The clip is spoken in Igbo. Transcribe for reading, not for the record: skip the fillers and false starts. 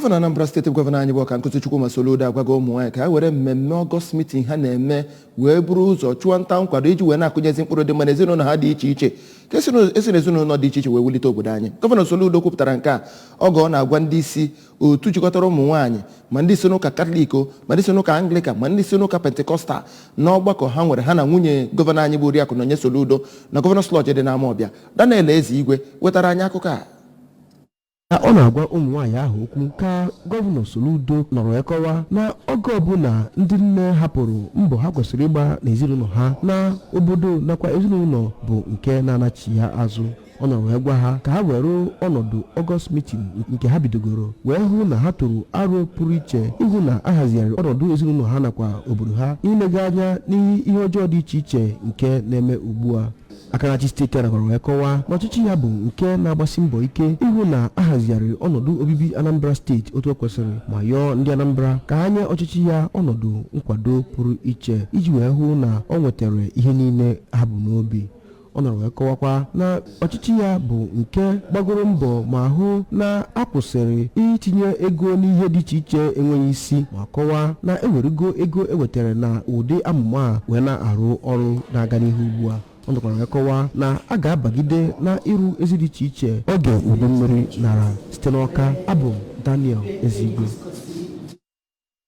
Gọvanọ Anambra Steeti, bụ gọvanọ anyị bụ Ọkankụzi Chukwuma Soludo, agwago ụmụ nwaanyị ka ha were mmemme August meeting ha na-eme wee buru ụzọ chụọ nta nkwado iji wee na-akụnyezi mkpụrụ dị mma n'ezinụlọ ha dị iche iche, ka esi n'ezinụlọ dị iche iche wee wulite obodo anyị. Gọvanọ Soludo kwupụtara nke a oge ọ na-agwa ndị isi otu jikọtara ụmụ nwaanyị, ma ndị si n'ụka Katọlik o, ma ndị si n'ụka Anglican, ma ndị si n'ụka Pentecostal, n'ọgbakọ ha nwere ha na nwunye gọvanọ anyị bụ Oriakụ Nonye Soludo na Governor's Lodge dị n'Amawbịa. Daniel Ezeigwe wetara anyị akụkọ a. Ka ọ na-agwa ụmụ nwaanyị ahụ okwu ka Gọvanọ Soludo nọrọ ekọwa na oge ọbụla ndị nne hapụrụ mbọ ha kwesịrị ịgba n'ezinụlọ ha na obodo nakwa ezinụlọ bụ nke na-anachi ya azụ. Ọ nọrọ wee gwa ha ka ha were ọnọdụ August meeting nke ha bidogoro wee hụ na ha tụrụ aro pụrụ iche ịhụ na a hazigharị ọnọdụ ezinụlọ ha nakwa obodo ha, ilega anya n'ihe ọjọọ dị iche iche nke na-eme ugbu a. Aka na-achị steeti a nakwara wee kọwaa na ọchịchị ya bụ nke na-agbasi mbọ ike ịhụ na a hazigharịrị ọnọdụ obibi Anambra Steeti otu o kwesịrị, ma yọọ ndị Anambra ka ha nye ọchịchị ya ọnọdụ nkwado pụrụ iche iji wee hụ na ọ nwetara ihe niile ha bụ n'obi. Ọ nọrọ wee kọwakwa na ọchịchị ya bụ nke gbagoro mbọ ma hụ na a kwụsịrị itinye ego n'ihe dị iche iche enweghị isi, ma kọwaa na ewerego ego ewetara na ụdị amụma a wee na-arụ ọrụ na-aga n'ihu ugbu a. Ọ nọkwara wee kọwaa na a ga-abagide na ịrụ ezi dị iche iche oge udu mmiri nara. Site n'Ọka, abụ m Daniel Ezigwe.